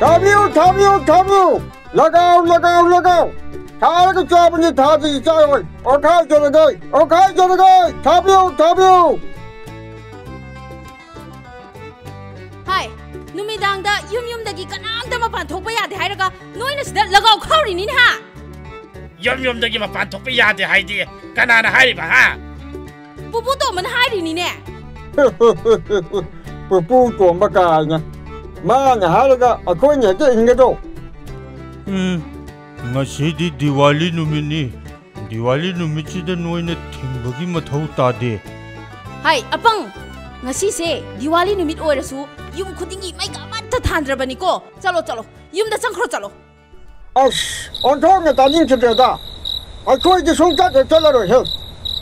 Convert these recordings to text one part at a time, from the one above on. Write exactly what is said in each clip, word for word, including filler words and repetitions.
ꯊꯥꯕꯤꯌꯨ, ꯊꯥꯕꯤꯌꯨ, ꯊꯥꯕꯤꯌꯨ! ꯂꯒꯥꯎ, ꯂꯒꯥꯎ, ꯂꯒꯥꯎ! ꯊꯥꯔꯒ ꯆꯥꯕꯅꯤ, ꯊꯥꯗ꯭ꯔꯗꯤ ꯆꯥꯔꯣꯏ! ꯑꯣꯈꯥꯏ ꯆꯠꯂꯒꯦ, ꯑꯣꯈꯥꯏ ꯆꯠꯂꯒꯦ! ꯊꯥꯕꯤꯌꯨ, ꯊꯥꯕꯤꯌꯨ! ꯍꯥꯏ, ꯅꯨꯃꯤꯗꯥꯡꯗ ꯌꯨꯝ ꯌꯨꯝꯗꯒꯤ ꯀꯅꯥꯝꯇ ꯃꯄꯥꯟ ꯊꯣꯛꯄ ꯌꯥꯗꯦ ꯍꯥꯏꯔꯒ ꯅꯣꯏꯅ ꯁꯤꯗ ꯂꯒꯥꯎ ꯈꯥꯎꯔꯤꯅꯤꯅꯦ, ꯍꯥ? ꯌꯨꯝ ꯌꯨꯝꯗꯒꯤ ꯃꯄꯥꯟ ꯊꯣꯛꯄ ꯌꯥꯗꯦ ꯍꯥꯏꯗꯤ ꯀꯅꯥꯅ ꯍꯥꯏꯔꯤꯕ, ꯍꯥ? ꯄꯨꯄꯨ ꯇꯣꯝꯕꯅ ꯍꯥꯏꯔꯤꯅꯤꯅꯦ꯫ ꯄꯨꯄꯨ ꯇꯣꯝꯕ ꯀꯥꯏꯅ꯫ ꯃꯥꯅ ꯍꯥꯏꯔꯒ ꯑꯩꯈꯣꯏꯅ ꯍꯦꯛꯇ ꯏꯟꯒꯗ꯭ꯔꯣ? ꯎꯝ, ꯉꯁꯤꯗꯤ ꯗꯤꯋꯥꯂꯤ ꯅꯨꯃꯤꯠꯅꯤ꯫ ꯗꯤꯋꯥꯂꯤ ꯅꯨꯃꯤꯠꯁꯤꯗ ꯅꯣꯏꯅ ꯊꯤꯡꯕꯒꯤ ꯃꯊꯧ ꯇꯥꯗꯦ꯫ ꯍꯥꯏ, ꯑꯄꯪ! ꯉꯁꯤꯁꯦ ꯗꯤꯋꯥꯂꯤ ꯅꯨꯃꯤꯠ ꯑꯣꯏꯔꯁꯨ ꯌꯨꯝ ꯈꯨꯗꯤꯡꯒꯤ ꯃꯩꯒ ꯑꯃꯠꯇ ꯊꯥꯟꯗ꯭ꯔꯕꯅꯤꯀꯣ꯫ ꯆꯠꯂꯣ, ꯆꯠꯂꯣ, ꯌꯨꯝꯗ ꯆꯪꯈ꯭ꯔꯣ, ꯆꯠꯂꯣ꯫ ꯑꯁ, ꯑꯣꯟꯊꯣꯛꯅ ꯇꯥꯅꯤꯡꯈꯤꯗ꯭ꯔꯦꯗ꯫ ꯑꯩꯈꯣꯏꯗꯤ ꯁꯨꯡꯆꯠ ꯍꯦꯛ ꯆꯠꯂꯔꯣꯏꯍꯦ꯫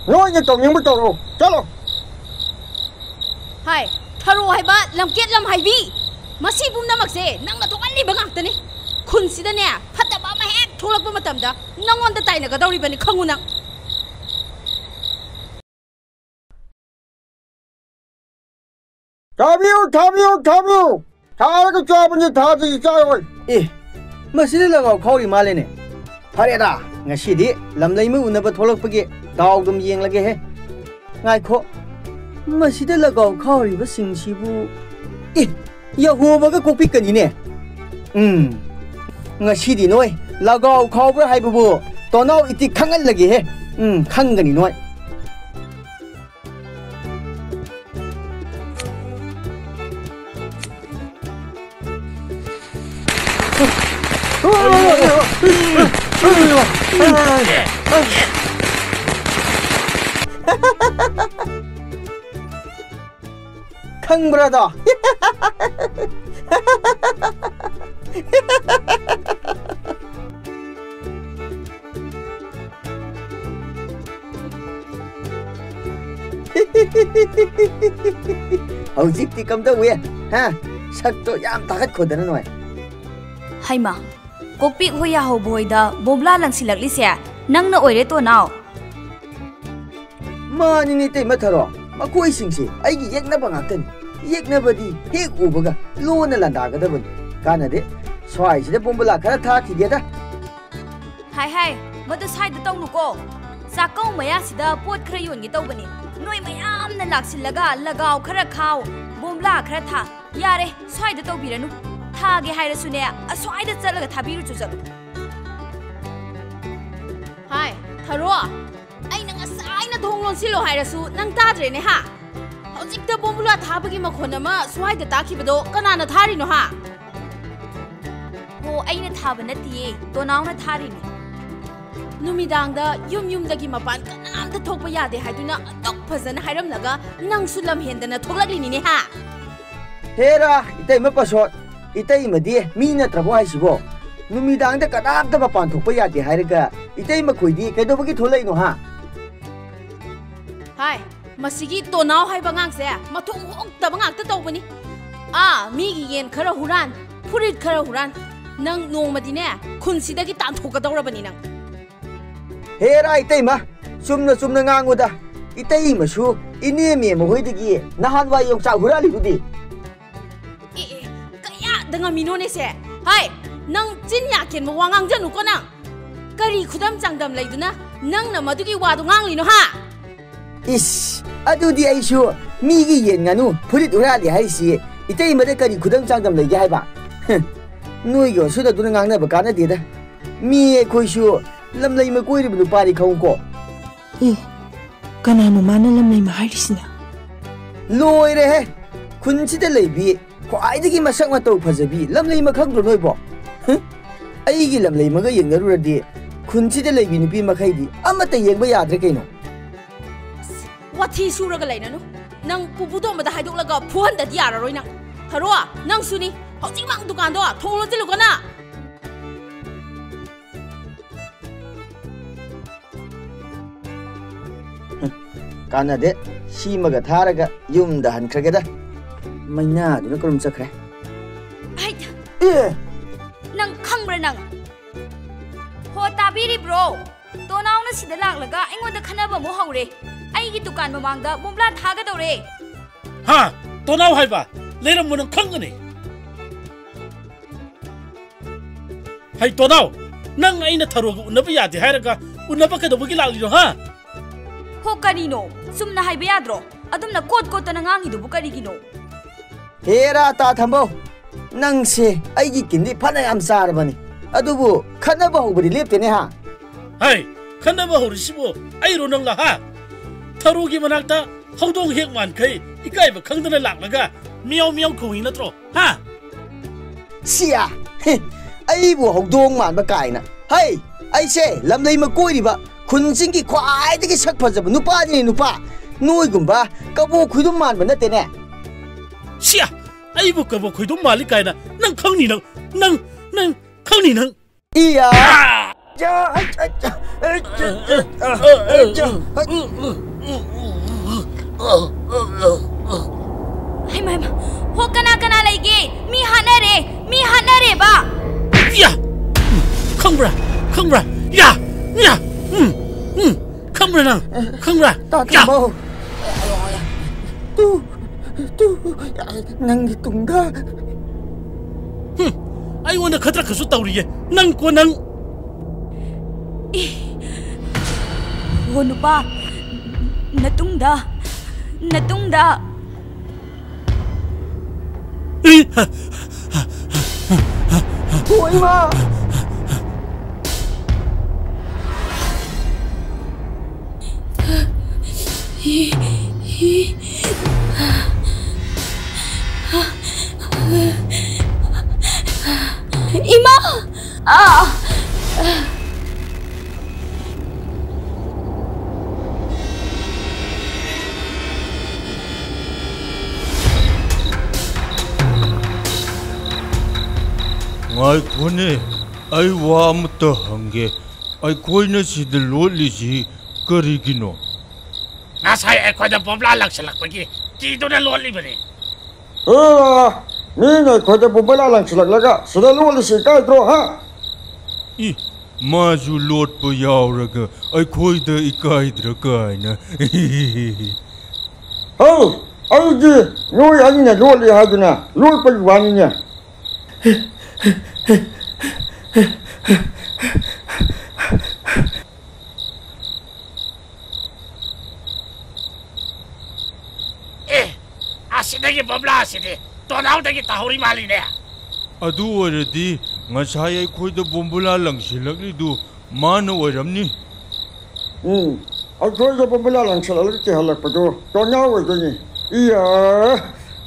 ꯅꯣꯏꯅ ꯇꯧꯅꯤꯡꯕ ꯇꯧꯔꯣ꯫ ꯆꯠꯂꯣ꯫ ꯍꯥꯏ, ꯊꯔꯣ ꯍꯥꯏꯕ ꯂꯝꯀꯦꯠ ꯂꯝꯍꯥꯏꯕꯤ! ꯃꯁꯤ ꯄꯨꯝꯅꯃꯛꯁꯦ ꯅꯪꯅ ꯊꯣꯛꯍꯜꯂꯤꯕ ꯉꯥꯛꯇꯅꯤ꯫ ꯈꯨꯟꯁꯤꯗꯅꯦ, ꯐꯠꯇꯕ ꯑꯃ ꯍꯦꯛ ꯊꯣꯛꯂꯛꯄ ꯃꯇꯝꯗ ꯅꯪꯉꯣꯟꯗ ꯇꯥꯏꯅꯒꯗꯧꯔꯤꯕꯅꯤ, ꯈꯪꯉꯨ ꯅꯪ꯫ ꯊꯥꯕꯤꯌꯨ, ꯊꯥꯕꯤꯌꯨ, ꯊꯥꯕꯤꯌꯨ! ꯊꯥꯔꯒ ꯆꯥꯕꯅꯤ, ꯊꯥꯗ꯭ꯔꯗꯤ ꯆꯥꯔꯣꯏ꯫ ꯑꯦ, ꯃꯁꯤꯗꯤ ꯂꯒꯥꯎ ꯈꯥꯎꯔꯤ ꯃꯥꯜꯂꯦꯅꯦ꯫ ꯐꯔꯦꯗ, ꯉꯁꯤꯗꯤ ꯂꯝꯂꯩꯃ ꯎꯅꯕ ꯊꯣꯛꯂꯛꯄꯒꯤ ꯗꯥꯎꯗꯨꯝ ꯌꯦꯡꯂꯒꯦꯍꯦ꯫ ꯉꯥꯏꯈꯣ, ꯃꯁꯤꯗ ꯂꯒꯥꯎ ꯈꯥꯎꯔꯤꯕꯁꯤꯡꯁꯤꯕꯨ? ꯑꯦ, ꯌꯥꯍꯣꯕꯒ ꯀꯣꯛꯄꯤꯀꯅꯤꯅꯦ꯫ ꯎꯝ, ꯉꯁꯤꯗꯤ ꯅꯣꯏ ꯂꯒꯥꯎ ꯈꯥꯎꯕ꯭ꯔꯥ ꯍꯥꯏꯕꯕꯨ ꯇꯣꯅꯥꯎ ꯏꯇꯤ ꯈꯪꯍꯜꯂꯒꯦꯍꯦ꯫ ꯎꯝ, ꯈꯪꯒꯅꯤ ꯅꯣꯏ꯫ ꯈꯪꯕ꯭ꯔꯥꯗꯣ? ꯍꯧꯖꯤꯛꯇꯤ ꯀꯝꯗꯧꯏ? ꯍꯥ? ꯁꯛꯇꯣ ꯌꯥꯝ ꯇꯥꯈꯠꯈꯣꯗꯅ ꯅꯣꯏ꯫ ꯍꯩꯃꯥ, ꯀꯣꯛꯄꯤꯛ ꯍꯣꯏ ꯌꯥꯍꯧꯕ ꯍꯣꯏꯗ ꯕꯣꯝꯕ꯭ꯂꯥ ꯂꯪꯁꯤꯜꯂꯛꯂꯤꯁꯦ ꯅꯪꯅ ꯑꯣꯏꯔꯦ, ꯇꯣꯅꯥꯎ꯫ ꯃꯥꯅꯤꯅꯦ, ꯏꯇꯩꯃ ꯊꯔꯣ꯫ ꯃꯈꯣꯏꯁꯤꯡꯁꯦ ꯑꯩꯒꯤ ꯌꯦꯛꯅꯕ ꯉꯥꯛꯇꯅꯤ꯫ ꯌꯦꯛꯅꯕꯗꯤ ꯍꯦꯛ ꯎꯕꯒ ꯂꯣꯟꯅ ꯂꯥꯟꯗꯥꯒꯗꯕꯅꯤ꯫ ꯀꯥꯟꯅꯗꯦ꯫ ꯁ꯭ꯋꯥꯏꯁꯤꯗ ꯕꯣꯝꯕꯨꯂꯥ ꯈꯔ ꯊꯥꯈꯤꯒꯦꯗ꯫ ꯍꯥꯏ ꯍꯥꯏ, ꯃꯗꯨ ꯁ꯭ꯋꯥꯏꯗ ꯇꯧꯅꯨꯀꯣ꯫ ꯆꯥꯛꯀꯧ ꯃꯌꯥꯁꯤꯗ ꯄꯣꯠ ꯈꯔ ꯌꯣꯟꯒꯦ ꯇꯧꯕꯅꯤ꯫ ꯅꯣꯏ ꯃꯌꯥꯝꯅ ꯂꯥꯛꯁꯤꯜꯂꯒ ꯂꯒꯥꯎ ꯈꯔ ꯈꯥꯎ, ꯕꯣꯝꯕꯨꯂꯥ ꯈꯔ ꯊꯥ꯫ ꯌꯥꯔꯦ, ꯁ꯭ꯋꯥꯏꯗ ꯇꯧꯕꯤꯔꯅꯨ꯫ ꯊꯥꯒꯦ ꯍꯥꯏꯔꯁꯨꯅꯦ, ꯑꯁ꯭ꯋꯥꯏꯗ ꯆꯠꯂꯒ ꯊꯥꯕꯤꯔꯨꯆꯣ ꯆꯠꯂꯨ꯫ ꯍꯥꯏ, ꯊꯔꯣ, ꯑꯩꯅ ꯉꯁꯥꯏꯅ ꯊꯣꯡ ꯂꯣꯟꯁꯤꯜꯂꯣ ꯍꯥꯏꯔꯁꯨ ꯅꯪ ꯇꯥꯗ꯭ꯔꯦꯅꯦ ꯍꯥ? ꯍꯧꯖꯤꯛꯇ ꯕꯣꯝꯕꯨꯂꯥ ꯊꯥꯕꯒꯤ ꯃꯈꯣꯟ ꯑꯃ ꯁ꯭ꯋꯥꯏꯗ ꯇꯥꯈꯤꯕꯗꯣ ꯀꯅꯥꯅ ꯊꯥꯔꯤꯅꯣ ꯍꯥ? ꯍꯣ, ꯑꯩꯅ ꯊꯥꯕ ꯅꯠꯇꯤꯌꯦ, ꯇꯣꯅꯥꯎꯅ ꯊꯥꯔꯤꯅꯦ꯫ ꯅꯨꯃꯤꯗꯥꯡꯗ ꯌꯨꯝ ꯌꯨꯝꯗꯒꯤ ꯃꯄꯥꯟ ꯀꯅꯥꯝꯇ ꯊꯣꯛꯄ ꯌꯥꯗꯦ ꯍꯥꯏꯗꯨꯅ ꯑꯗꯨꯛ ꯐꯖꯅ ꯍꯥꯏꯔꯝꯂꯒ ꯅꯪꯁꯨ ꯂꯝ ꯍꯦꯟꯗꯅ ꯊꯣꯛꯂꯛꯂꯤꯅꯤꯅꯦ ꯍꯥ? ꯍꯦꯔꯥ, ꯏꯇꯩꯃ ꯄꯁꯣꯠ, ꯏꯇꯩꯃꯗꯤ ꯃꯤ ꯅꯠꯇ꯭ꯔꯕꯣ ꯍꯥꯏꯁꯤꯕꯣ? ꯅꯨꯃꯤꯗꯥꯡꯗ ꯀꯅꯥꯝꯇ ꯃꯄꯥꯟ ꯊꯣꯛꯄ ꯌꯥꯗꯦ ꯍꯥꯏꯔꯒ ꯏꯇꯩꯃꯈꯣꯏꯗꯤ ꯀꯩꯗꯧꯕꯒꯤ ꯊꯣꯛꯂꯛꯏꯅꯣ ꯍꯥ? ꯍꯥꯏ, ꯃꯁꯤꯒꯤ ꯇꯣꯅꯥꯎ ꯍꯥꯏꯕ ꯑꯉꯥꯡꯁꯦ ꯃꯊꯣꯡ ꯍꯣꯛꯇꯕ ꯉꯥꯛꯇ ꯇꯧꯕꯅꯤ꯫ ꯑꯥ, ꯃꯤꯒꯤ ꯌꯦꯟ ꯈꯔ ꯍꯨꯔꯥꯟ, ꯐꯨꯔꯤꯠ ꯈꯔ ꯍꯨꯔꯥꯟ, ꯅꯪ ꯅꯣꯡꯃꯗꯤꯅꯦ ꯈꯨꯟꯁꯤꯗꯒꯤ ꯇꯥꯟꯊꯣꯛꯀꯗꯧꯔꯕꯅꯤ ꯅꯪ꯫ ꯍꯦꯔꯥ ꯏꯇꯩꯃ, ꯆꯨꯝꯅ ꯆꯨꯝꯅ ꯉꯥꯡꯉꯨꯗ꯫ ꯏꯇꯩꯃꯁꯨ ꯏꯅꯦꯝꯃ ꯃꯈꯣꯏꯗꯒꯤ ꯅꯍꯥꯟꯋꯥꯏ ꯌꯣꯡꯆꯥꯛ ꯍꯨꯔꯥꯜꯂꯤꯗꯨꯗꯤ꯫ ꯑꯦ, ꯑꯦ, ꯀꯌꯥꯗ ꯉꯝꯃꯤꯅꯣꯅꯦ ꯁꯦ? ꯍꯥꯏ, ꯅꯪ ꯆꯤꯟ ꯌꯥ ꯀꯦꯟꯕ ꯋꯥ ꯉꯥꯡꯖꯅꯨꯀꯣ ꯅꯪ꯫ ꯀꯔꯤ ꯈꯨꯗꯝ ꯆꯥꯡꯗꯝ ꯂꯩꯗꯨꯅ ꯅꯪꯅ ꯃꯗꯨꯒꯤ ꯋꯥꯗꯨ ꯉꯥꯡꯂꯤꯅꯣ ꯍꯥ? ꯏꯁ, ꯑꯗꯨꯗꯤ ꯑꯩꯁꯨ ꯃꯤꯒꯤ ꯌꯦꯟ ꯉꯥꯅꯨ ꯐꯨꯔꯤꯠ ꯍꯨꯔꯥꯜꯂꯤ ꯍꯥꯏꯔꯤꯁꯤ ꯏꯇꯩꯃꯗ ꯀꯔꯤ ꯈꯨꯗꯝ ꯆꯥꯡꯗꯝ ꯂꯩꯒꯦ ꯍꯥꯏꯕ? ꯍꯝ, ꯅꯣꯏꯒꯤ ꯑꯣꯟꯁꯨꯗꯗꯨꯅ ꯉꯥꯡꯅꯕ ꯀꯥꯟꯅꯗꯦꯗ꯫ ꯃꯤ ꯑꯩꯈꯣꯏꯁꯨ ꯂꯝꯂꯩꯃ ꯀꯣꯏꯔꯤꯕ ꯅꯨꯄꯥꯅꯤ ꯈꯪꯉꯨꯀꯣ꯫ ꯑꯦ, ꯀꯅꯥꯅꯣ ꯃꯥꯅ ꯂꯝꯂꯩꯃ ꯍꯥꯏꯔꯤꯁꯤꯅ? ꯂꯣꯏꯔꯦꯍꯦ! ꯈꯨꯟꯁꯤꯗ ꯂꯩꯕꯤ ꯈ꯭ꯋꯥꯏꯗꯒꯤ ꯃꯁꯛ ꯃꯇꯧ ꯐꯖꯕꯤ ꯂꯝꯂꯩꯃ ꯈꯪꯗ꯭ꯔꯣ ꯅꯣꯏꯕꯣ? ꯍꯝ? ꯑꯩꯒꯤ ꯂꯝꯂꯩꯃꯒ ꯌꯦꯡꯅꯔꯨꯔꯗꯤ ꯈꯨꯟꯁꯤꯗ ꯂꯩꯕꯤ ꯅꯨꯄꯤ ꯃꯈꯩꯗꯤ ꯑꯃꯠꯇ ꯌꯦꯡꯕ ꯌꯥꯗ꯭ꯔꯦ ꯀꯩꯅꯣ꯫ ꯑꯁ, ꯋꯥꯊꯤ ꯁꯨꯔꯒ ꯂꯩꯔꯅꯨ꯫ ꯅꯪ ꯄꯨꯄꯨ ꯇꯣꯝꯕꯗ ꯍꯥꯏꯗꯣꯛꯂꯒ ꯐꯨꯍꯟꯗꯗꯤ ꯌꯥꯔꯔꯣꯏ ꯅꯪ꯫ ꯊꯔꯣ, ꯅꯪꯁꯨꯅꯤ꯫ ꯍꯧꯖꯤꯛꯃꯛ ꯗꯨꯀꯥꯟꯗꯣ ꯊꯣꯡ ꯂꯣꯟꯁꯤꯜꯂꯨꯀꯣ ꯅꯪ꯫ ꯀꯥꯟꯅꯗꯦ꯫ ꯁꯤꯃꯒ ꯊꯥꯔꯒ ꯌꯨꯝꯗ ꯍꯟꯈ꯭ꯔꯒꯦꯗ꯫ ꯃꯩꯅꯥꯗꯨꯅ ꯀꯔꯝ ꯆꯠꯈ꯭ꯔꯦ? ꯍꯩꯠ! ꯑꯦ! ꯅꯪ ꯈꯪꯕ꯭ꯔꯥ ꯅꯪ? ꯍꯣ, ꯇꯥꯕꯤꯔꯤꯕ꯭ꯔꯣ? ꯇꯣꯅꯥꯎꯅ ꯁꯤꯗ ꯂꯥꯛꯂꯒ ꯑꯩꯉꯣꯟꯗ ꯈꯟꯅꯕ ꯑꯃꯨꯛ ꯍꯧꯔꯦ꯫ ꯑꯩꯒꯤ ꯗꯨꯀꯥꯟ ꯃꯃꯥꯡꯗ ꯕꯣꯝꯕ꯭ꯂꯥ ꯊꯥꯒꯗꯧꯔꯦ꯫ ꯍꯥ? ꯇꯣꯅꯥꯎ ꯍꯥꯏꯕ? ꯂꯩꯔꯝꯃꯣ, ꯅꯪ ꯈꯪꯒꯅꯤ꯫ ꯍꯩ ꯇꯣꯅꯥꯎ, ꯅꯪ ꯑꯩꯅ ꯊꯔꯣꯒ ꯎꯅꯕ ꯌꯥꯗꯦ ꯍꯥꯏꯔꯒ ꯎꯅꯕ ꯀꯩꯗꯧꯕꯒꯤ ꯂꯥꯛꯂꯤꯅꯣ, ꯍꯥ? ꯍꯣ, ꯀꯔꯤꯅꯣ? ꯆꯨꯝꯅ ꯍꯥꯏꯕ ꯌꯥꯗ꯭ꯔꯣ? ꯑꯗꯨꯝꯅ ꯀꯣꯠ ꯀꯣꯠꯇꯅ ꯉꯥꯡꯉꯤꯗꯨꯕꯨ ꯀꯔꯤꯒꯤꯅꯣ? ꯍꯦꯔꯥ, ꯇꯥ ꯊꯝꯕꯧ, ꯅꯪꯁꯦ ꯑꯩꯒꯤ ꯀꯤꯟꯗꯤ ꯐꯅ ꯌꯥꯝ ꯆꯥꯔꯕꯅꯤ, ꯑꯗꯨꯕꯨ ꯈꯠꯅꯕ ꯍꯧꯕꯗꯤ ꯂꯦꯞꯇꯦꯅꯦ, ꯍꯥ? ꯍꯩ, ꯈꯠꯅꯕ ꯍꯧꯔꯤꯁꯤꯕꯨ ꯑꯩꯔꯣ ꯅꯪꯂ, ꯍꯥ? ꯊꯔꯣꯒꯤ ꯃꯅꯥꯛꯇ ꯍꯧꯗꯣꯡ ꯍꯦꯛ ꯃꯥꯟꯈꯩ ꯏꯀꯥꯏꯕ ꯈꯪꯗꯅ ꯂꯥꯛꯂꯒ ꯃꯤꯌꯥꯎ ꯃꯤꯌꯥꯎ ꯈꯣꯡꯉꯤ ꯅꯠꯇ꯭ꯔꯣ, ꯍꯥ? ꯁꯤꯌꯥ! ꯍꯦ, ꯑꯩꯕꯨ ꯍꯧꯗꯣꯡ ꯃꯥꯟꯕ ꯀꯥꯏꯅ꯫ ꯍꯩ, ꯑꯩꯁꯦ ꯂꯝꯂꯩꯃ ꯀꯣꯏꯔꯤꯕ ꯈꯨꯟꯁꯤꯡꯒꯤ ꯈ꯭ꯋꯥꯏꯗꯒꯤ ꯁꯛ ꯐꯖꯕ ꯅꯨꯄꯥꯅꯤꯅꯦ, ꯅꯨꯄꯥ꯫ ꯅꯣꯏꯒꯨꯝꯕ ꯀꯕꯣꯛ ꯈꯣꯏꯗꯨꯝ ꯃꯥꯟꯕ ꯅꯠꯇꯦꯅꯦ꯫ ꯁꯤꯌꯥ! ꯑꯩꯕꯨ ꯀꯕꯣꯛ ꯈꯣꯏꯗꯨꯝ ꯃꯥꯜꯂꯤ ꯀꯥꯏꯅ ꯅꯪ ꯈꯪꯅꯤ, ꯅꯪ, ꯅꯪ, ꯅꯪ ꯈꯪꯅꯤ, ꯅꯪ꯫ ꯏꯌꯥ! ꯑꯥ! ꯌꯥ! ꯑꯩ, ꯑꯩ, ꯑꯩ, ꯑꯩ, ꯑꯩ, ꯑꯩ, ꯑꯩ, ꯑꯩ, ꯍꯩꯃꯥ, ꯍꯩꯃꯥ꯫ ꯍꯣ, ꯀꯅꯥ, ꯀꯅꯥ ꯂꯩꯒꯦ? ꯃꯤ ꯍꯥꯠꯅꯔꯦ! ꯃꯤ ꯍꯥꯠꯅꯔꯦꯕ! ꯌꯥ! ꯈꯪꯕ꯭ꯔꯥ? ꯈꯪꯕ꯭ꯔꯥ? ꯌꯥ! ꯌꯥ! ꯎꯝ! ꯎꯝ! ꯈꯪꯕ꯭ꯔꯥ ꯅꯪ? ꯈꯪꯕ꯭ꯔꯥ? ꯇꯥ ꯌꯥ! ꯊꯝꯕꯧ꯫ ꯇꯨ, ꯇꯨ, ꯅꯪꯒꯤ ꯇꯨꯡꯗ꯫ ꯍꯨꯝ! ꯑꯩꯉꯣꯟꯗ ꯈꯗ꯭ꯔꯛ ꯈꯁꯨ ꯇꯧꯔꯤꯌꯦ꯫ ꯅꯪ ꯀꯣ, ꯅꯪ꯫ ꯏ! ꯍꯣ, ꯅꯨꯄꯥ, ꯅꯇꯨꯡꯗ, ꯅꯇꯨꯡꯗ꯫ ꯏ! ꯍꯣ, ꯏꯃꯥ! ꯏꯃꯥ! ꯑꯥ! ꯉꯥꯏꯈꯣꯅꯦ, ꯑꯩ ꯋꯥ ꯑꯃꯇ ꯍꯪꯒꯦ꯫ ꯑꯩꯈꯣꯏꯅ ꯁꯤꯗ ꯂꯣꯠꯂꯤꯁꯤ ꯀꯔꯤꯒꯤꯅꯣ? ꯉꯁꯥꯏ ꯑꯩꯈꯣꯏꯗ ꯕꯣꯝꯂꯥ ꯂꯪꯁꯤꯜꯂꯛꯄꯒꯤ ꯀꯤꯗꯨꯅ ꯂꯣꯠꯂꯤꯕꯅꯤ꯫ ꯑꯦ, ꯃꯤꯅ ꯑꯩꯈꯣꯏꯗ ꯕꯣꯝꯕꯂꯥ ꯂꯪꯁꯤꯜꯂꯛꯂꯒ ꯁꯤꯗ ꯂꯣꯠꯂꯤꯁꯤ ꯏꯀꯥꯏꯗ꯭ꯔꯣ, ꯍꯥ? ꯏ, ꯃꯥꯁꯨ ꯂꯣꯠꯄ ꯌꯥꯎꯔꯒ ꯑꯩꯈꯣꯏꯗ ꯏꯀꯥꯏꯗ꯭ꯔꯥ ꯀꯥꯏꯅ꯫ ꯍꯧ, ꯑꯩꯗꯤ ꯅꯣꯏ ꯑꯅꯤꯅ ꯂꯣꯠꯂꯤ ꯍꯥꯏꯗꯨꯅ ꯂꯣꯠꯄꯒꯤ ꯋꯥꯅꯤꯅꯦ꯫ ꯑꯦ, ꯑꯁꯤꯗꯒꯤ ꯕꯣꯝꯕꯨꯂꯥ ꯑꯁꯤꯗꯤ ꯇꯣꯅꯥꯎꯗꯒꯤ ꯇꯥꯍꯧꯔꯤ ꯃꯥꯜꯂꯤꯅꯦ꯫ ꯑꯗꯨ ꯑꯣꯏꯔꯗꯤ ꯉꯁꯥꯏ ꯑꯩꯈꯣꯏꯗ ꯕꯣꯝꯕꯨꯂꯥ ꯂꯪꯁꯤꯜꯂꯛꯂꯤꯗꯨ ꯃꯥꯅ ꯑꯣꯏꯔꯝꯅꯤ꯫ ꯎꯝ, ꯑꯩꯈꯣꯏꯗ ꯕꯣꯝꯕꯨꯂꯥ ꯂꯪꯁꯤꯜꯂꯛꯂꯒ ꯀꯤꯍꯜꯂꯛꯄꯗꯨ ꯇꯣꯅꯥꯎ ꯑꯣꯏꯗꯣꯏꯅꯤ꯫ ꯏꯌꯥ,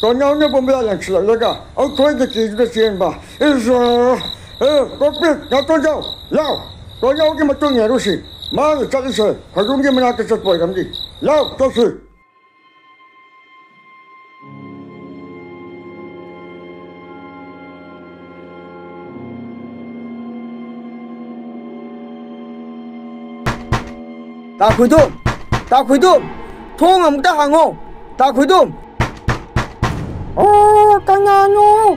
ꯇꯣꯅꯥꯎꯅ ꯕꯣꯝꯕꯨꯂꯥ ꯂꯪꯁꯤꯜꯂꯛꯂꯒ ꯑꯩꯈꯣꯏꯗ ꯀꯤꯗꯨꯅ ꯆꯦꯟꯕ꯫ ꯏꯁ, ꯑꯦ, ꯀꯣꯛꯄꯤ, ꯅꯥꯇꯣꯟꯖꯥꯎ, ꯂꯥꯎ꯫ ꯇꯣꯅꯥꯎꯒꯤ ꯃꯇꯨꯡ ꯏꯟꯅꯔꯨꯁꯤ꯫ ꯃꯥꯅ ꯆꯠꯂꯤꯁꯦ ꯈꯣꯏꯗꯣꯝꯒꯤ ꯃꯅꯥꯛꯇ ꯆꯠꯄ ꯑꯣꯏꯔꯝꯅꯤ꯫ ꯂꯥꯎ, ꯆꯠꯁꯤ꯫ ꯇꯥ ꯈꯣꯏꯗꯣꯝ! ꯇꯥ ꯈꯣꯏꯗꯣꯝ! ꯊꯣꯡ ꯑꯃꯨꯛꯇ ꯍꯥꯡꯉꯣ! ꯇꯥ ꯈꯣꯏꯗꯣꯝ! ꯑꯣ, ꯀꯅꯥꯅꯣ?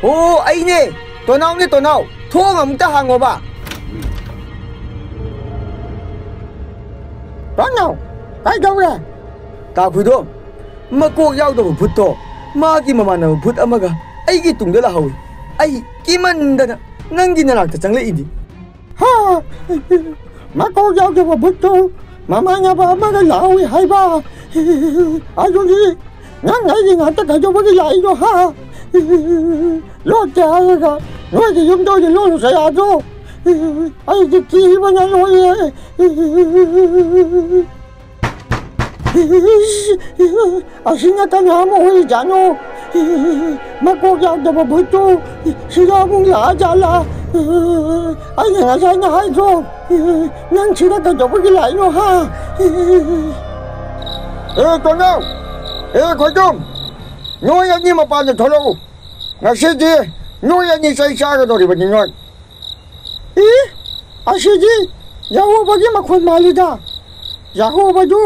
ꯑꯣ, ꯑꯩꯅꯦ! ꯇꯣꯅꯥꯎꯅꯦ, ꯇꯣꯅꯥꯎ! ꯊꯣꯡ ꯑꯃꯨꯛꯇ ꯍꯥꯡꯉꯣꯕ! ꯇꯣꯅꯥꯎ, ꯀꯩꯗꯧꯔꯦ? ꯇꯥ ꯈꯣꯏꯗꯣꯝ, ꯃꯀꯣꯛ ꯌꯥꯎꯗꯕ ꯚꯨꯠꯇꯣ ꯃꯥꯒꯤ ꯃꯃꯥꯟꯅꯕ ꯚꯨꯠ ꯑꯃꯒ ꯑꯩꯒꯤ ꯇꯨꯡꯗ ꯂꯥꯛꯍꯧꯏ꯫ ꯑꯩ ꯀꯤꯃꯟꯗꯅ ꯅꯪꯒꯤ ꯅꯅꯥꯛꯇ ꯆꯪꯂꯛꯏꯅꯤ꯫ ꯍꯥ! ꯃꯀꯣꯛ ꯌꯥꯎꯗꯕ ꯚꯨꯠꯇꯨ ꯃꯃꯥꯟꯅꯕ ꯑꯃꯒ ꯂꯥꯛꯍꯧꯏ ꯍꯥꯏꯕ꯫ ꯑꯗꯨꯗꯤ ꯅꯪ ꯑꯩꯒꯤ ꯅꯥꯛꯇ ꯀꯩꯗꯧꯕꯒꯤ ꯂꯥꯛꯏꯅꯣ, ꯍꯥ? ꯂꯣꯠꯇꯦ ꯍꯥꯏꯔꯒ ꯅꯣꯏꯒꯤ ꯌꯨꯝꯗ ꯑꯣꯏꯅ ꯂꯣꯠꯂꯨꯁꯦ ꯌꯥꯗ꯭ꯔꯣ? ꯑꯩꯗꯤ ꯀꯤꯕꯅ ꯂꯣꯏꯔꯦ꯫ ꯑꯁꯤꯅ ꯀꯅꯥ ꯑꯃ ꯑꯣꯏꯔꯤꯖꯥꯠꯅꯣ? ꯃꯀꯣꯛ ꯌꯥꯎꯗꯕ ꯚꯨꯠꯇꯨ ꯁꯤꯗ ꯑꯃꯨꯛ ꯂꯥꯛꯑꯖꯥꯠꯂꯥ? ꯑꯩꯅ ꯉꯁꯥꯏꯅ ꯍꯥꯏꯗ꯭ꯔꯣ? ꯅꯪ ꯁꯤꯗ ꯀꯩꯗꯧꯕꯒꯤ ꯂꯥꯛꯏꯅꯣ, ꯍꯥ? ꯑꯦ, ꯇꯣꯟꯅꯥꯎ! ꯑꯦ, ꯈꯣꯏꯗꯣꯝ! ꯅꯣꯏ ꯑꯅꯤ ꯃꯄꯥꯟꯗ ꯊꯣꯛꯂꯛꯎ꯫ ꯉꯁꯤꯗꯤ ꯅꯣꯏ ꯑꯅꯤ ꯆꯩ ꯆꯥꯒꯗꯧꯔꯤꯕꯅꯤ, ꯅꯣꯏ꯫ ꯏ, ꯑꯁꯤꯗꯤ ꯌꯥꯍꯣꯕꯒꯤ ꯃꯈꯣꯟ ꯃꯥꯜꯂꯤꯗ꯫ ꯌꯥꯍꯣꯕꯗꯨ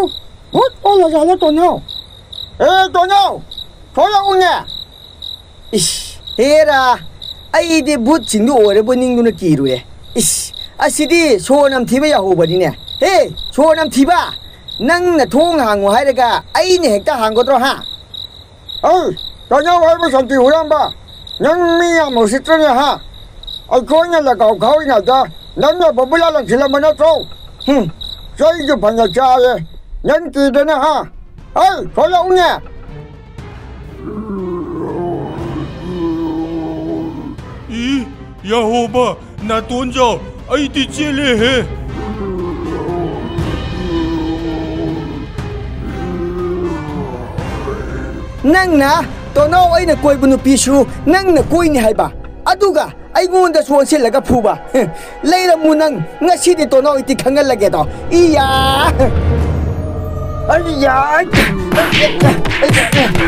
ꯚꯨꯠ ꯑꯣꯜꯂꯖꯥꯠꯂ, ꯇꯣꯟꯅꯥꯎ? ꯑꯦ, ꯇꯣꯟꯅꯥꯎ, ꯊꯣꯛꯂꯛꯎꯅꯦ꯫ ꯏꯁ, ꯍꯦꯔꯥ, ꯑꯩꯗꯤ ꯚꯨꯠꯁꯤꯡꯗꯨ ꯑꯣꯏꯔꯕꯣꯏ ꯅꯤꯡꯗꯨꯅ ꯀꯤꯔꯨꯔꯦ꯫ ꯏꯁ, ꯑꯁꯤꯗꯤ ꯁꯣꯔ ꯅꯝꯊꯤꯕ ꯌꯥꯍꯣꯕꯅꯤꯅꯦ꯫ ꯍꯦ, ꯁꯣꯔ ꯅꯝꯊꯤꯕ! ꯅꯪꯅ ꯊꯣꯡ ꯍꯥꯡꯉꯨ ꯍꯥꯏꯔꯒ ꯑꯩꯅ ꯍꯦꯛꯇ ꯍꯥꯡꯒꯗ꯭ꯔꯣ, ꯍꯥ? ꯑꯩ ꯀꯩꯅꯧ ꯍꯥꯏꯕ ꯁꯟꯇꯤ ꯍꯨꯔꯥꯟꯕ, ꯅꯪ ꯃꯤ ꯌꯥꯝ ꯎꯁꯤꯠꯇ꯭ꯔꯅꯦ, ꯍꯥ? ꯑꯩꯈꯣꯏꯅ ꯂꯒꯥꯎ ꯈꯥꯎꯔꯤꯉꯩꯗ ꯅꯪꯅ ꯕꯣꯝꯕꯨꯂꯥ ꯂꯪꯁꯤꯜꯂꯝꯕ ꯅꯠꯇ꯭ꯔꯣ? ꯍꯨꯝ, ꯆꯩꯁꯨ ꯐꯅ ꯆꯥꯔꯦ꯫ ꯅꯪ ꯀꯤꯗꯅ, ꯍꯥ? ꯍꯩ, ꯊꯣꯛꯂꯛꯎꯅꯦ! ꯏ, ꯌꯥꯍꯣꯕ, ꯅꯥꯇꯣꯟꯖꯥꯎ, ꯑꯩꯗꯤ ꯆꯦꯜꯂꯦꯍꯦ꯫ ꯅꯪꯅ ꯇꯣꯅꯥꯎ ꯑꯩꯅ ꯀꯣꯏꯕ ꯅꯨꯄꯤꯁꯨ ꯅꯪꯅ ꯀꯣꯏꯅꯤ ꯍꯥꯏꯕ, ꯑꯗꯨꯒ ꯑꯩꯉꯣꯟꯗꯁꯨ ꯑꯣꯟꯁꯤꯜꯂꯒ ꯐꯨꯕ꯫ ꯂꯩꯔꯝꯃꯨ ꯅꯪ, ꯉꯁꯤꯗꯤ ꯇꯣꯅꯥꯎ ꯏꯇꯤ ꯈꯪꯍꯜꯂꯒꯦꯗꯣ꯫ ꯏꯌꯥ! ꯑꯩꯌꯥ!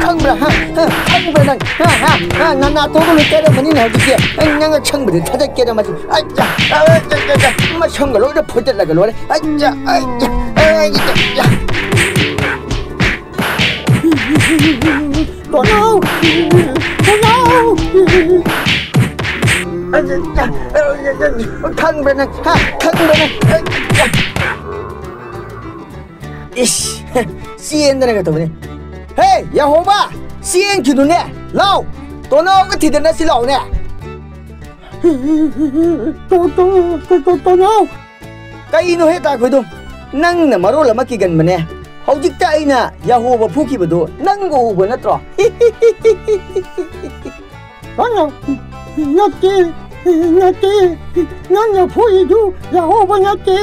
ꯈꯪꯕ꯭ꯔꯥ, ꯍꯥ? ꯍꯥ? ꯈꯪꯕ꯭ꯔꯥ ꯅꯪ? ꯍꯥ? ꯍꯥ? ꯍꯥ? ꯅꯅꯥꯇꯣꯟꯗꯣ ꯂꯣꯏ ꯀꯥꯏꯔꯝꯃꯅꯤꯅꯦ ꯍꯧꯖꯤꯛꯇꯤ꯫ ꯑꯩ ꯅꯪ ꯑꯁꯪꯕꯗꯤ ꯊꯥꯗꯠꯀꯦꯗ ꯃꯁꯤ꯫ ꯑꯩꯌꯥ! ꯑꯩꯌꯥ! ꯃꯁꯝꯒ ꯂꯣꯏꯅ ꯐꯣꯏꯗꯠꯂꯒ ꯂꯣꯏꯔꯦ꯫ ꯑꯩꯌꯥ! ꯑꯩꯌꯥ! ꯑꯩꯌꯥ! ꯇꯣꯅꯥꯎ! ꯇꯣꯅꯥꯎ! ꯈꯪꯕ꯭ꯔꯥ ꯅꯪ? ꯍꯥ? ꯈꯪꯕ꯭ꯔꯥ ꯅꯪ? ꯏꯁ! ꯆꯦꯟꯗꯅꯒ ꯇꯧꯕꯅꯦ꯫ ꯍꯦ, ꯌꯥꯍꯣꯕꯥ! ꯆꯦꯟꯈꯤꯅꯨꯅꯦ! ꯂꯥꯎ! ꯇꯣꯅꯥꯎꯒ ꯊꯤꯗꯅ ꯁꯤ ꯂꯥꯎꯅꯦ! ꯇꯣ-, ꯇꯣ-, ꯇꯣ-, ꯇꯣ-, ꯇꯣꯅꯥꯎ! ꯀꯩꯅꯣꯍꯦ ꯇꯥꯈꯣꯏꯗꯣ? ꯅꯪꯅ ꯃꯔꯣꯜ ꯑꯃ ꯀꯤꯒꯟꯕꯅꯦ꯫ ꯍꯧꯖꯤꯛꯇ ꯑꯩꯅ ꯌꯥꯍꯣꯕ ꯐꯨꯈꯤꯕꯗꯣ ꯅꯪ ꯎꯕ ꯅꯠꯇ꯭ꯔꯣ? ꯅꯪꯅ ꯅꯠꯇꯦ, ꯅꯠꯇꯦ, ꯅꯪꯅ ꯐꯨꯏꯗꯨ ꯌꯥꯍꯣꯕ ꯅꯠꯇꯦ꯫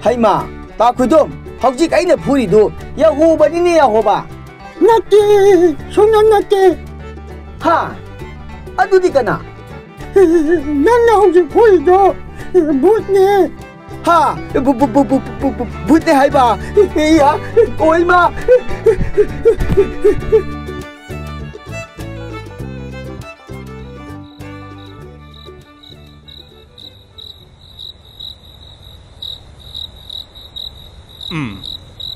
ꯍꯩꯃꯥ, ꯇꯥꯈꯣꯏꯗꯣ, ꯍꯧꯖꯤꯛ ꯑꯩꯅ ꯐꯨꯔꯤꯗꯨ ꯌꯥꯍꯣꯕꯅꯤꯅꯦ, ꯌꯥꯍꯣꯕ꯫ ꯅꯠꯇꯦ, ꯁꯨꯡꯅ ꯅꯠꯇꯦ꯫ ꯍꯥ? ꯑꯗꯨꯗꯤ ꯀꯅꯥ? ꯅꯪꯅ ꯍꯧꯖꯤꯛ ꯐꯨꯔꯤꯗꯣ ꯚꯨꯠꯅꯦ꯫ ꯍꯥ? ꯚꯨ-, ꯚꯨ-, ꯚꯨ-, ꯚꯨ-, ꯚꯨ-, ꯚꯨ-, ꯚꯨꯠꯅꯦ ꯍꯥꯏꯕ? ꯏꯌꯥ, ꯑꯣꯏꯃ! ꯎꯝ,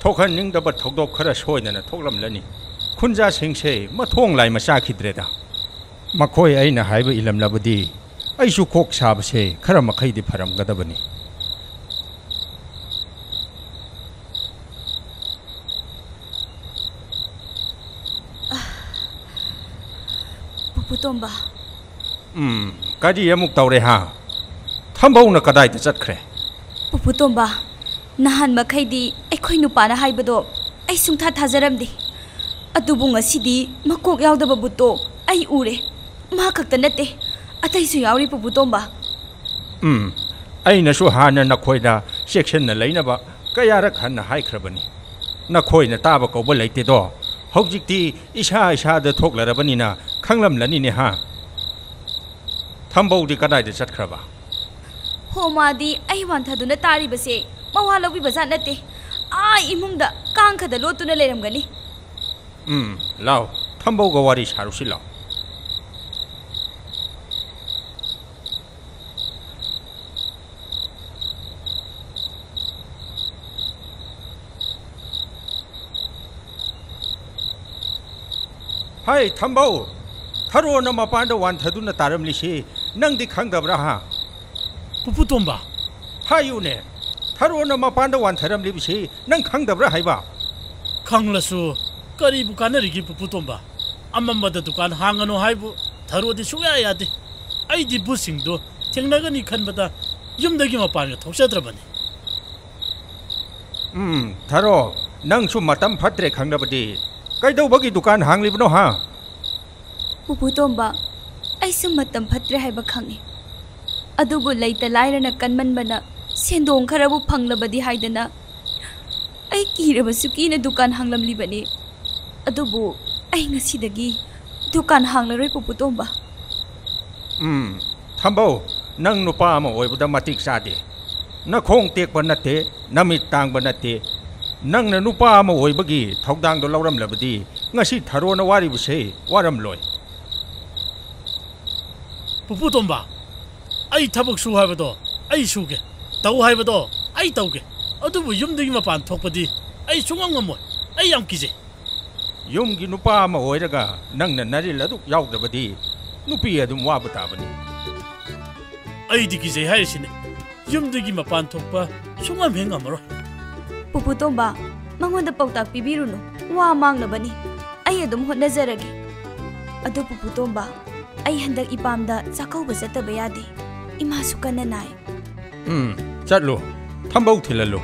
ꯊꯣꯛꯍꯟꯅꯤꯡꯗꯕ ꯊꯧꯗꯣꯛ ꯈꯔ ꯁꯣꯏꯗꯅ ꯊꯣꯛꯂꯝꯂꯅꯤ꯫ ꯈꯨꯟꯖꯥꯁꯤꯡꯁꯦ ꯃꯊꯣꯡ ꯂꯥꯏ ꯃꯆꯥꯈꯤꯗ꯭ꯔꯦꯗ꯫ ꯃꯈꯣꯏ ꯑꯩꯅ ꯍꯥꯏꯕ ꯏꯜꯂꯝꯂꯕꯗꯤ ꯑꯩꯁꯨ ꯀꯣꯛ ꯁꯥꯕꯁꯦ ꯈꯔ ꯃꯈꯩꯗꯤ ꯐꯔꯝꯒꯗꯕꯅꯤ꯫ ꯄꯨꯄꯨ ꯇꯣꯝꯕ꯫ ꯎꯝ, ꯀꯔꯤ ꯑꯃꯨꯛ ꯇꯧꯔꯦ ꯍꯥ? ꯊꯝꯕꯧꯅ ꯀꯗꯥꯏꯗ ꯆꯠꯈ꯭ꯔꯦ? ꯄꯨꯄꯨ ꯇꯣꯝꯕ, ꯅꯍꯥꯟ ꯃꯈꯩꯗꯤ ꯑꯩꯈꯣꯏ ꯅꯨꯄꯥꯅ ꯍꯥꯏꯕꯗꯣ ꯑꯩ ꯁꯨꯡꯊꯥ ꯊꯥꯖꯔꯝꯗꯦ꯫ ꯑꯗꯨꯕꯨ ꯉꯁꯤꯗꯤ ꯃꯀꯣꯛ ꯌꯥꯎꯗꯕ ꯕꯨꯠꯇꯣ ꯑꯩ ꯎꯔꯦ꯫ ꯃꯥ ꯈꯛꯇ ꯅꯠꯇꯦ, ꯑꯇꯩꯁꯨ ꯌꯥꯎꯔꯤ, ꯄꯨꯄꯨ ꯇꯣꯝꯕ꯫ ꯎꯝ, ꯑꯩꯅꯁꯨ ꯍꯥꯟꯅ ꯅꯈꯣꯏꯗ ꯆꯦꯛꯁꯤꯟꯅ ꯂꯩꯅꯕ ꯀꯌꯥꯔꯛ ꯍꯟꯅ ꯍꯥꯏꯈ꯭ꯔꯕꯅꯤ꯫ ꯅꯈꯣꯏꯅ ꯇꯥꯕ ꯀꯧꯕ ꯂꯩꯇꯦꯗꯣ꯫ ꯍꯧꯖꯤꯛꯇꯤ ꯏꯁꯥ ꯏꯁꯥꯗ ꯊꯣꯛꯂꯔꯕꯅꯤꯅ ꯈꯪꯂꯝꯂꯅꯤꯅꯦ ꯍꯥ? ꯊꯝꯕꯧꯗꯤ ꯀꯗꯥꯏꯗ ꯆꯠꯈ꯭ꯔꯕ? ꯍꯣ, ꯃꯥꯗꯤ ꯑꯩ ꯋꯥꯟꯊꯗꯨꯅ ꯇꯥꯔꯤꯕꯁꯦ ꯃꯋꯥ ꯂꯧꯕꯤꯕ ꯖꯥꯠ ꯅꯠꯇꯦ꯫ ꯑꯥ ꯏꯃꯨꯡꯗ ꯀꯥꯡꯈꯗ ꯂꯣꯠꯇꯨꯅ ꯂꯩꯔꯝꯒꯅꯤ꯫ ꯎꯝ, ꯂꯥꯎ, ꯊꯝꯕꯧꯒ ꯋꯥꯔꯤ ꯁꯥꯔꯨꯁꯤ ꯂꯥꯎ꯫ ꯍꯥꯏ ꯊꯝꯕꯧ, ꯊꯔꯣꯅ ꯃꯄꯥꯟꯗ ꯋꯥꯟꯊꯗꯨꯅ ꯇꯥꯔꯝꯂꯤꯁꯤ ꯅꯪꯗꯤ ꯈꯪꯗꯕ꯭ꯔꯥ ꯍꯥ? ꯄꯨꯄꯨ ꯇꯣꯝꯕ꯫ ꯍꯥꯏꯌꯨꯅꯦ, ꯊꯔꯣꯅ ꯃꯄꯥꯟꯗ ꯋꯥꯟꯊꯔꯝꯂꯤꯕꯁꯤ ꯅꯪ ꯈꯪꯗꯕ꯭ꯔꯥ ꯍꯥꯏꯕ? ꯈꯪꯂꯁꯨ ꯀꯔꯤꯕꯨ ꯀꯥꯟꯅꯔꯤꯒꯦ ꯄꯨꯄꯨ ꯇꯣꯝꯕ? ꯑꯃꯝꯕꯗ ꯗꯨꯀꯥꯟ ꯍꯥꯡꯒꯅꯨ ꯍꯥꯏꯕꯨ ꯊꯔꯣꯗꯤ ꯁꯨꯡꯌꯥ ꯌꯥꯗꯦ꯫ ꯑꯩꯗꯤ ꯕꯨꯠꯁꯤꯡꯗꯨ ꯊꯦꯡꯅꯒꯅꯤ ꯈꯟꯕꯗ ꯌꯨꯝꯗꯒꯤ ꯃꯄꯥꯟꯒ ꯊꯣꯛꯆꯗ꯭ꯔꯕꯅꯤ꯫ ꯎꯝ, ꯊꯔꯣ, ꯅꯪꯁꯨ ꯃꯇꯝ ꯐꯠꯇ꯭ꯔꯦ ꯈꯪꯂꯕꯗꯤ ꯀꯩꯗꯧꯕꯒꯤ ꯗꯨꯀꯥꯟ ꯍꯥꯡꯂꯤꯕꯅꯣ ꯍꯥ? ꯄꯨꯄꯨ ꯇꯣꯝꯕ, ꯑꯩꯁꯨ ꯃꯇꯝ ꯐꯠꯇ꯭ꯔꯦ ꯍꯥꯏꯕ ꯈꯪꯏ꯫ ꯑꯗꯨꯕꯨ ꯂꯩꯇ ꯂꯥꯏꯔꯅ ꯀꯟꯃꯟꯕꯅ ꯁꯦꯟꯗꯣꯡ ꯈꯔꯕꯨ ꯐꯪꯂꯕꯗꯤ ꯍꯥꯏꯗꯅ ꯑꯩ ꯀꯤꯔꯕꯁꯨ ꯀꯤꯅ ꯗꯨꯀꯥꯟ ꯍꯥꯡꯂꯝꯂꯤꯕꯅꯤ꯫ ꯑꯗꯨꯕꯨ ꯑꯩ ꯉꯁꯤꯗꯒꯤ ꯗꯨꯀꯥꯟ ꯍꯥꯡꯂꯔꯣꯏ, ꯄꯨꯄꯨ ꯇꯣꯝꯕ꯫ ꯎꯝ, ꯊꯝꯕꯧ, ꯅꯪ ꯅꯨꯄꯥ ꯑꯃ ꯑꯣꯏꯕꯗ ꯃꯇꯤꯛ ꯆꯥꯗꯦ꯫ ꯅꯈꯣꯡ ꯇꯦꯛꯄ ꯅꯠꯇꯦ, ꯅꯃꯤꯠ ꯇꯥꯡꯕ ꯅꯠꯇꯦ꯫ ꯅꯪꯅ ꯅꯨꯄꯥ ꯑꯃ ꯑꯣꯏꯕꯒꯤ ꯊꯧꯗꯥꯡꯗꯣ ꯂꯧꯔꯝꯂꯕꯗꯤ ꯉꯁꯤ ꯊꯔꯣꯅ ꯋꯥꯔꯤꯕꯁꯦ ꯋꯥꯔꯝꯂꯣꯏ꯫ ꯄꯨꯄꯨ ꯇꯣꯝꯕ, ꯑꯩ ꯊꯕꯛ ꯁꯨ ꯍꯥꯏꯕꯗꯣ ꯑꯩ ꯁꯨꯒꯦ, ꯇꯧ ꯍꯥꯏꯕꯗꯣ ꯑꯩ ꯇꯧꯒꯦ, ꯑꯗꯨꯕꯨ ꯌꯨꯝꯗꯒꯤ ꯃꯄꯥꯟ ꯊꯣꯛꯄꯗꯤ ꯑꯩ ꯁꯨꯡꯉꯝ ꯉꯝꯃꯣꯏ꯫ ꯑꯩ ꯌꯥꯝ ꯀꯤꯖꯩ꯫ ꯌꯨꯝꯒꯤ ꯅꯨꯄꯥ ꯑꯃ ꯑꯣꯏꯔꯒ ꯅꯪꯅ ꯅꯔꯤꯜ ꯑꯗꯨꯛ ꯌꯥꯎꯗ꯭ꯔꯕꯗꯤ ꯅꯨꯄꯤ ꯑꯗꯨꯝ ꯋꯥꯕ ꯇꯥꯕꯅꯤ꯫ ꯑꯩꯗꯤ ꯀꯤꯖꯩ ꯍꯥꯏꯔꯤꯁꯤꯅꯦ꯫ ꯌꯨꯝꯗꯒꯤ ꯃꯄꯥꯟ ꯊꯣꯛꯄ ꯁꯨꯡꯉꯝ ꯍꯦꯛ ꯉꯝꯃꯔꯣꯏ꯫ ꯄꯨꯄꯨ ꯇꯣꯝꯕ, ꯃꯉꯣꯟꯗ ꯄꯥꯎꯇꯥꯛ ꯄꯤꯕꯤꯔꯨꯅꯨ꯫ ꯋꯥ ꯃꯥꯡꯅꯕꯅꯤ꯫ ꯑꯩ ꯑꯗꯨꯝ ꯍꯣꯠꯅꯖꯔꯒꯦ꯫ ꯑꯗꯨ ꯄꯨꯄꯨ ꯇꯣꯝꯕ, ꯑꯩ ꯍꯟꯗꯛ ꯏꯄꯥꯝꯗ ꯆꯥꯛꯀꯧꯕ ꯆꯠꯇꯕ ꯌꯥꯗꯦ꯫ ꯏꯃꯥꯁꯨ ꯀꯟꯅ ꯅꯥꯏ꯫ ꯎꯝ, ꯆꯠꯂꯨ꯫ ꯊꯝꯕꯧ ꯊꯤꯜꯍꯜꯂꯨ꯫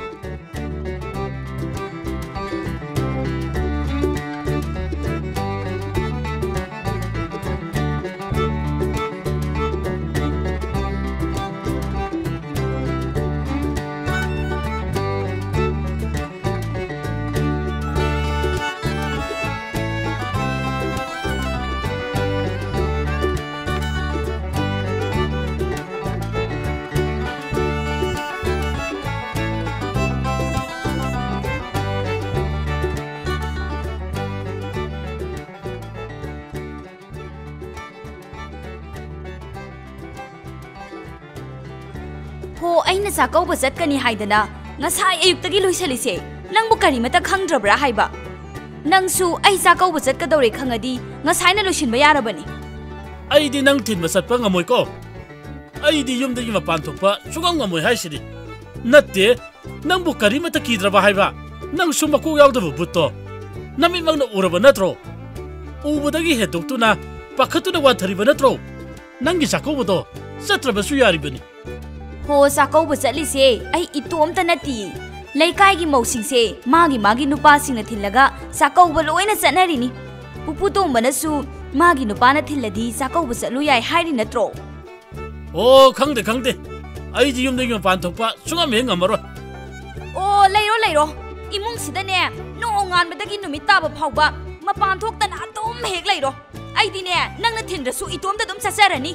ꯍꯣ, ꯑꯩꯅ ꯆꯥꯛꯀꯧꯕ ꯆꯠꯀꯅꯤ ꯍꯥꯏꯗꯅ ꯉꯁꯥꯏ ꯑꯌꯨꯛꯇꯒꯤ ꯂꯣꯏꯁꯜꯂꯤꯁꯦ, ꯅꯪꯕꯨ ꯀꯔꯤꯃꯇ ꯈꯪꯗ꯭ꯔꯕ꯭ꯔꯥ ꯍꯥꯏꯕ? ꯅꯪꯁꯨ ꯑꯩ ꯆꯥꯛꯀꯧꯕ ꯆꯠꯀꯗꯧꯔꯦ ꯈꯪꯉꯗꯤ ꯉꯁꯥꯏꯅ ꯂꯣꯏꯁꯤꯟꯕ ꯌꯥꯔꯕꯅꯤ꯫ ꯑꯩꯗꯤ ꯅꯪ ꯊꯤꯟꯕ ꯆꯠꯄ ꯉꯝꯃꯣꯏꯀꯣ꯫ ꯑꯩꯗꯤ ꯌꯨꯝꯗꯒꯤ ꯃꯄꯥꯟ ꯊꯣꯛꯄ ꯁꯨꯡꯉꯝ ꯉꯝꯃꯣꯏ ꯍꯥꯏꯁꯤꯗꯤ꯫ ꯅꯠꯇꯦ, ꯅꯪꯕꯨ ꯀꯔꯤꯃꯠꯇ ꯀꯤꯗ꯭ꯔꯕ ꯍꯥꯏꯕ? ꯅꯪꯁꯨ ꯃꯀꯣꯛ ꯌꯥꯎꯗꯕ ꯕꯨꯠꯇꯣ ꯅꯃꯤꯠꯃꯛꯅ ꯎꯔꯕ ꯅꯠꯇ꯭ꯔꯣ? ꯎꯕꯗꯒꯤ ꯍꯦꯟꯗꯣꯛꯇꯨꯅ ꯄꯥꯈꯠꯇꯨꯅ ꯋꯥꯟꯊꯔꯤꯕ ꯅꯠꯇ꯭ꯔꯣ? ꯅꯪꯒꯤ ꯆꯥꯛꯀꯧꯕꯗꯣ ꯆꯠꯇ꯭ꯔꯕꯁꯨ ꯌꯥꯔꯤꯕꯅꯤ꯫ ꯍꯣ, ꯆꯥꯛꯀꯧꯕ ꯆꯠꯂꯤꯁꯦ ꯑꯩ ꯏꯇꯣꯝꯇ ꯅꯠꯇꯤꯌꯦ꯫ ꯂꯩꯀꯥꯏꯒꯤ ꯃꯧꯁꯤꯡꯁꯦ ꯃꯥꯒꯤ ꯃꯥꯒꯤ ꯅꯨꯄꯥꯁꯤꯡꯅ ꯊꯤꯜꯂꯒ ꯆꯥꯛꯀꯧꯕ ꯂꯣꯏꯅ ꯆꯠꯅꯔꯤꯅꯤ꯫ ꯄꯨꯄꯨ ꯇꯣꯝꯕꯅꯁꯨ ꯃꯥꯒꯤ ꯅꯨꯄꯥꯅ ꯊꯤꯜꯂꯗꯤ ꯆꯥꯛꯀꯧꯕ ꯆꯠꯂꯨ ꯌꯥꯏ ꯍꯥꯏꯔꯤ ꯅꯠꯇ꯭ꯔꯣ? ꯑꯣ, ꯈꯪꯗꯦ, ꯈꯪꯗꯦ꯫ ꯑꯩꯗꯤ ꯌꯨꯝꯗꯒꯤ ꯃꯄꯥꯟ ꯊꯣꯛꯄ ꯁꯨꯡꯉꯝ ꯍꯦꯛ ꯉꯝꯃꯔꯣꯏ꯫ ꯑꯣ, ꯂꯩꯔꯣ, ꯂꯩꯔꯣ꯫ ꯏꯃꯨꯡꯁꯤꯗꯅꯦ, ꯅꯣꯡꯉꯥꯟꯕꯗꯒꯤ ꯅꯨꯃꯤꯠ ꯇꯥꯕ ꯐꯥꯎꯕ ꯃꯄꯥꯟ ꯊꯣꯛꯇꯅ ꯑꯗꯨꯝ ꯍꯦꯛ ꯂꯩꯔꯣ꯫ ꯑꯩꯗꯤꯅꯦ, ꯅꯪꯅ ꯊꯤꯟꯗ꯭ꯔꯁꯨ ꯏꯇꯣꯝꯇ ꯑꯗꯨꯝ ꯆꯠꯆꯔꯅꯤ꯫